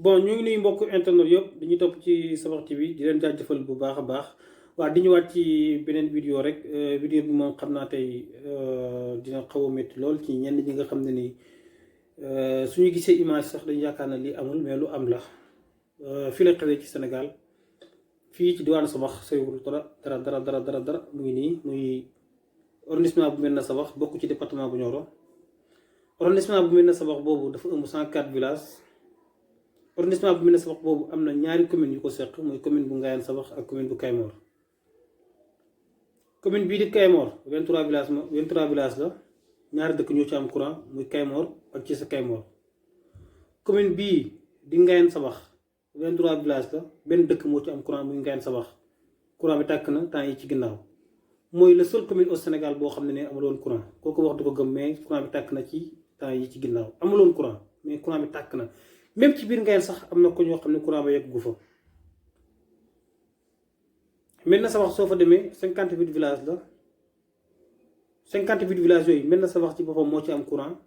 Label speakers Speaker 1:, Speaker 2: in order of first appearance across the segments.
Speaker 1: bon ñu ngi nuyu mbokk internet yëpp dañuy topp ci Sabakh TV di leen jaajëfal bu baax a baax waaw di ñëwaat ci beneen vidéo rek vidéo bi moom xam naa tey dina xaw a métti lool ci ñenn ñi nga xam ne ni suñu gisee image sax dañu yaakaar na lii amul mais lu am la fii la xewee ci Sénégal fii ci diwaanu Sabakh soriwul dara mu ngi nii muy arrondissement bu Medina Sabakh bokk ci département bu Nioro arrondissement bu Medina Sabakh boobu dafa ëmb 104 villages. arrondissement bu Medina Sabakh boobu am na ñaari commune yu ko seq mooy commune bu Ngayene Sabakh ak commune bu Kaymoor commune bii di Kaymoor 23 villages la ñaari dëkk ñoo ci am courant muy Kaymoor ak ci sa Kaymoor commune bii di Ngayene Sabakh 23 villages la benn dëkk moo ci am courant muy Ngayene Sabakh courant bi tàkk na temps yi ci ginnaaw mooy le seul commune au Sénégal boo xam ne amuloon courant kooku wax du ko gëm mais courant bi tàkk na ci temps yi ci ginnaaw amuloon courant mais courant bi tàkk na même ci biir Ngayene sax am na ko ñoo xam ne courant ba yegg gu fa Medina Sabakh soo fa demee 58 villages la 58 villages yooyu Medina Sabakh ci boppam moo ci am courant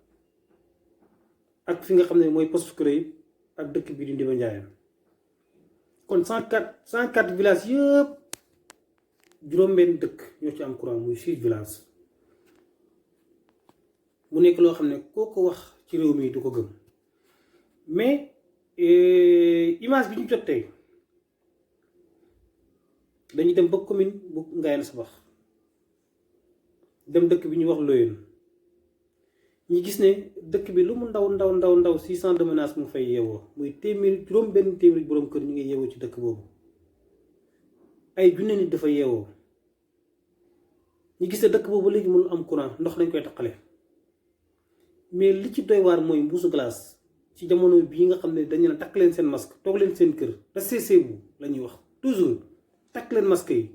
Speaker 1: ak fi nga xam ne mooy poste Kuré ak dëkk bii di Ndiba Ndiayène kon 104 villages yëpp juróom-benn dëkk ñoo ci am courant muy 6 villages mu nekk loo xam ne koo ko wax ci réew mi du ko gëm. mais image bi ñu jot tey dañuy dem ba commune bu Ngayene Sabakh dem dëkk bi ñuy wax Lohene ñu gis ne dëkk bi lu mu ndaw 600 de menaces mu fay yeewoo muy juróom-benn téeméeri borom kër ñu ngi yeewoo ci dëkk boobu ay junne nit dafa yeewoo ñu gis ne dëkk boobu léegi mënul am courant ndox dañ koy taqale mais li ci doy waar mooy mbuusu glace. ci jamono bii nga xam ne dañu ne takk leen seen masque toog leen seen kër restez chez vous la ñuy wax toujours takk leen masque yi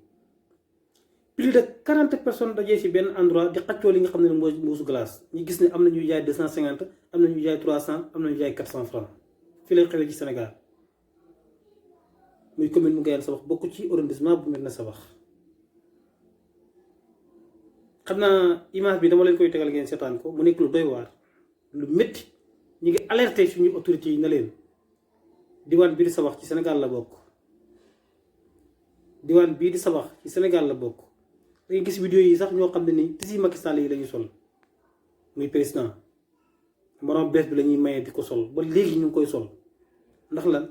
Speaker 1: plus de 40 personnes dajee ci benn endroit di xaccoo li nga xam ne mooy mbuusu glace ñu gis ne am na ñuy jaay 250 am na ñuy jaay 300 am na ñuy jaay 400 francs fii lay xewee ci Sénégal muy commune bu Ngayene Sabakh bokk ci arrondissement bu Medina Sabakh xam naa image bi dama leen koy tegal ngeen seetaan ko mu nekk lu doy waar lu métti. ñu ngi alerté suñu autorités yi na leen diwaan bii di Sabakh ci Sénégal la bokk diwaan bii di Sabakh ci Sénégal la bokk da ngay gis vidéo yi sax ñoo xam ne ni tisi Macky Sall yi la ñuy sol muy président morom bees bi la ñuy maye di ko sol ba léegi ñu ngi koy sol ndax lan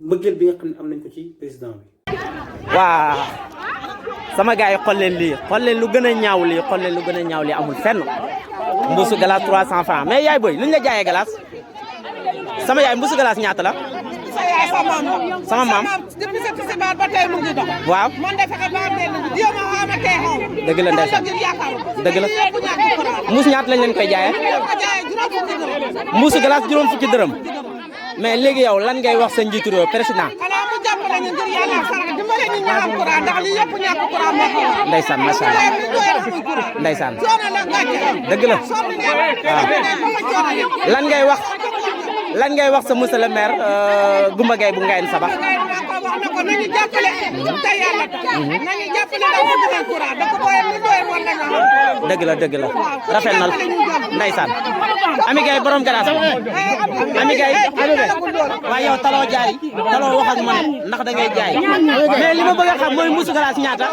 Speaker 1: mbëggeel bi nga xam ne am nañ ko ci président bi.
Speaker 2: waa sama gars yi xool leen lii xool leen lu gën a ñaaw lii xool leen lu gën a ñaaw lii amul fenn. mbuusu glace 300 francs mais yaay boy luñ la jaayee glace sama yaay mbuusu glace ñaata la.
Speaker 3: sa yaay sama maam. depuis sa tisbaar ba tey mu ngi dox.
Speaker 2: waaw
Speaker 3: man de fexe ba benn bi jéem a xaw ma tey xaw.
Speaker 2: dëgg la ndeysaan dëgg la mbuus ñaata lañ leen koy jaayee. mbuusu glace juróom fukki dërëm. mais léegi yow lan ngay wax sa njiitu réew président.
Speaker 3: xanaa mu jàppale ñu ngir yàlla ak sarax dimbale ñu ñu am courant ndax li yëpp ñàkk courant moo ko waral.
Speaker 2: ndeysaan macha allah ndeysaan dëgg la waaw lan ngay wax sa monsieur le maire Goumba Gaye bu Ngayene Sabakh.
Speaker 3: wax na ko nañu jàppale te yàlla tax nañu jàppale ndax mu joxe courant da ko booyee lu doy woon la ñu am.
Speaker 2: dëgg la rafet na ndeysaan Ami Gaye borom glace Ami Gaye waaye yow taloo jaay taloo wax ak man ndax da ngay jaay mais li ma bëgg a xam mooy mbuusu glace ñaata.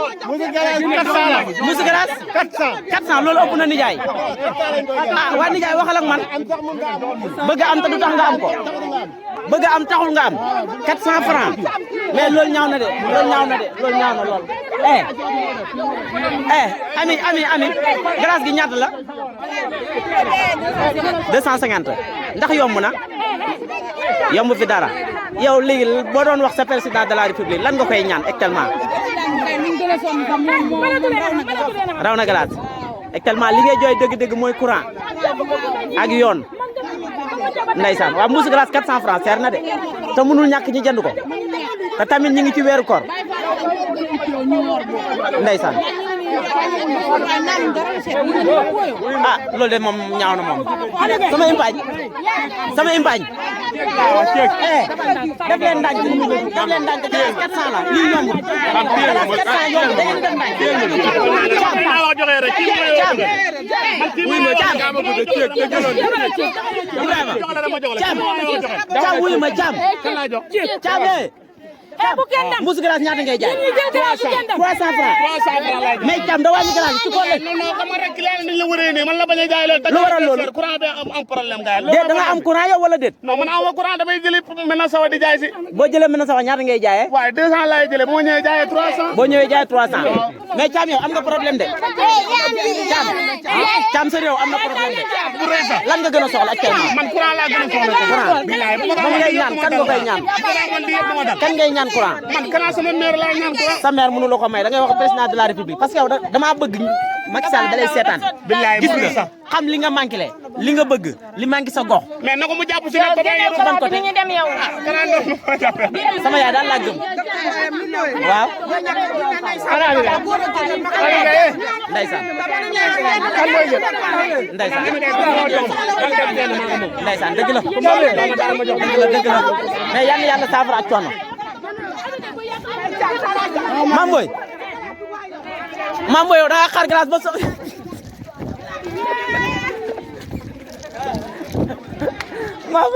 Speaker 2: mbuusu glace 400 loolu ëpp na nijaay waa nijaay waxal ak man bëgg am te du tax nga am ko bëgg am taxul nga am 400 francs mais loolu ñaaw na de loolu ñaaw na lool. ami glace gi ñaata la 250 ndax yomb na yomb fi dara yow léegi boo doon wax sa président de la république lan nga koy ñaan actuellement. raw na glace actuellement li ngay jooy dëgg-dëgg mooy courant ak yoon ndeysaan waaw mbuusu glace 400 francs seer na de te mënul ñàkk ñi jënd ko te tamit ñi ngi ci weeru koor ndeysaan loolu de moom ñaaw na moom sama impaañ def leen ndànk def leen ndànk glace 400 la lii yombul glace 400 yombul da ngeen def ndànk Caam wuyu ma Caam
Speaker 4: bu kenn dem
Speaker 2: mbuusu glace ñaata ngay jaay 300 francs mais Caam da wàññi glace ci ko le
Speaker 5: non xam nga rek client dañ la wëree ne man la bañ a jaay loolu
Speaker 2: lu waral loolu
Speaker 5: courant bi am problème gaay
Speaker 2: déet da nga am courant yow wala déet
Speaker 5: non man awma courant damay jëli maintenant sawa di jaay si
Speaker 2: boo jëlee mën na sax ñaata ngay jaayee
Speaker 5: waaye 200 laay jëlee bu ma ñëwee jaayee 300
Speaker 2: boo ñëwee jaay 300 mais Caam yow am nga problème de Caam sa réew am na problème de
Speaker 5: bu rëy sax
Speaker 2: lan nga gën a soxla actuellement
Speaker 5: man courant laa gën a soxla
Speaker 2: courant
Speaker 5: bilaay bu
Speaker 2: man ngay ñaan kan nga koy ñaan
Speaker 5: man lii yëpp dama dal
Speaker 2: kan ngay ñaan courant
Speaker 5: man kana sama maire laa ñaan courant
Speaker 2: sa maire mënu la ko may da ngay wax président de la république parce que yow damaa bëgg Macky Sall da lay seetaan
Speaker 5: bilaay
Speaker 2: gis nga xam li nga manqué le li nga bëgg li manqué sa gox
Speaker 5: mais nako mu jàpp si nag ba bay
Speaker 2: sa ban côté
Speaker 4: ñu dem yow
Speaker 5: kana noonu ma jàppe
Speaker 2: sama yaay daal laa gëm waaw ndeysaan ndeysaan dëgg la dëgg la mais yal na yàlla saafara ak coono Mam Boy yow da nga xar glace ba so Mam